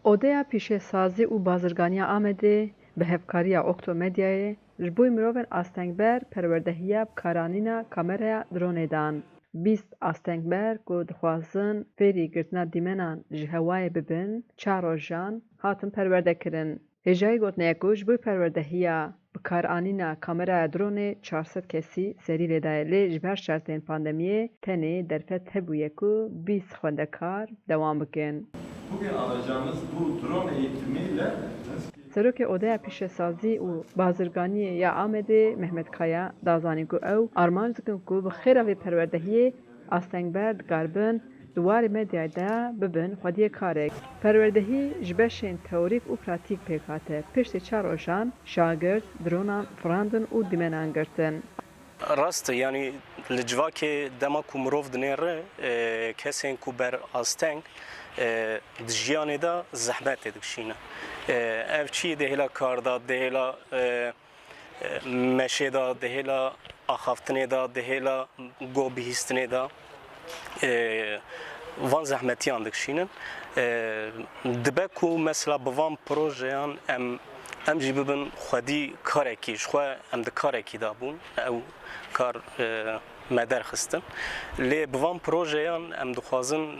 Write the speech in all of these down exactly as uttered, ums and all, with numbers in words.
Odeya Pîşesazî û Bazirganiya Amedê bi hevkariya Okto Medyayê ji bo mirovên astengber perwerdehiya bikaranîna kameraya dronê dan. Bîst astengber ku dixwazin fêrî girtina dîmenan ji hewayê bibin, çar rojan hatin perwerdekirin. Hêjayî gotinê ye ku ji bo perwerdehiya bikaranîna kameraya dronê çar sed kesî serî lê daye, lê ji ber şertên pandemiyê tenê derfet hebûye ku bîst xwendekar dewam bikin. Bugün alacağımız bu drone eğitimiyle Serokê Odeya Pîşesazî û Bazirganiyê ya Amedê Mehmet Kaya da zanîn ku ew armanc dikin ku bi xêra vê perwerdehiyê astengber dikaribin di warê medyayê de bibin xwediyê karek. Perwerdehî ji beşên teorîk û pratîk pêk hate. Piştî çar rojan şagirt dronan firandin û dîmenan girtin. Rast e, yanî li civakê dema ku mirov dinêre, e, kesên ku ber asteng, e, di jiyanê de zehmetê dikişîne. E, ev çi dihêla kar de, dihêla, e, e, meşê de, dihêla axaftinê de, dihêla go bihîstinê de, e, van zehmetiyan dikişînin. E, dibe ku mesela bi van projeyan em, em jî bibin xwedî karekî, ji xwe em di karekî de bûn. Ew kar, e, me derxistin. Lê bi van projeyan em dixwazin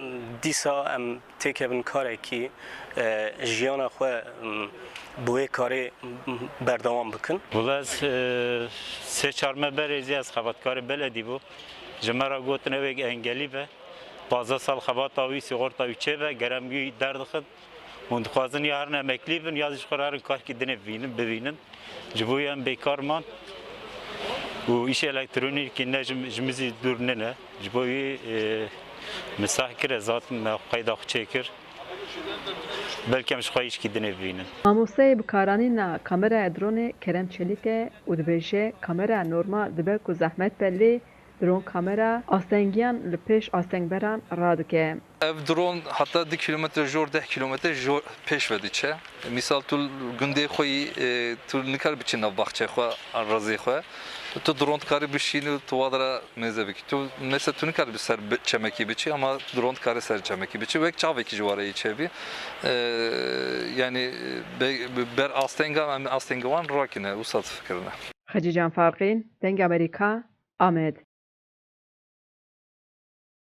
dîsa em têkevin karekî, e, jiyana xwe, m, bi wê karê, m, berdewam bikin. Wila ez, e, sê çar me berê zî ez xebatkarê beledî bû. Ji me re gotin ew ê engelî be. Pazdeh sal xebata wî, sîxorta wî çêbe, gerem wî derdixin. Hûn dixwazin ya herin emeklî bin, ya zî ji xwe re herin karkî dinê bibînin, bibînin. Ji bo em bêkar man û îşê elektronîkî ne ji, ji min zî dûr nine. Ji bo wî, e, min seh kir, ez hatim me qeyda xwe çêkir. Belkem ji xwe îşkî dinê bibînin. Mamosteyê bikaranîna kameraya dronê Kerem Çelîk e û dibêje, kamera normal dibe ku zehmet be, lê dron kamera astengiyan li pêş astengberan radike. Ev dron heta du kilometre jor, deh kilometre jor pêş ve diçe. Misal tu gundê xwe yî, e, tu nikar biçî nav baxçê xwe, an razê xwe. Tu dron dikarî bişînî û tu wa dira mêze bikî. Tu mesela tu nikarî bi ser bi-, çemekî biçî, ama dron dikarî ser çemekî biçî. Wek çavekî ji wareyî çêbî. E, yanî be-, ber astenga em astengê wan rakine, wisa difikirine. Xecîcan Farqîn, Dengê Amerîka, Amed.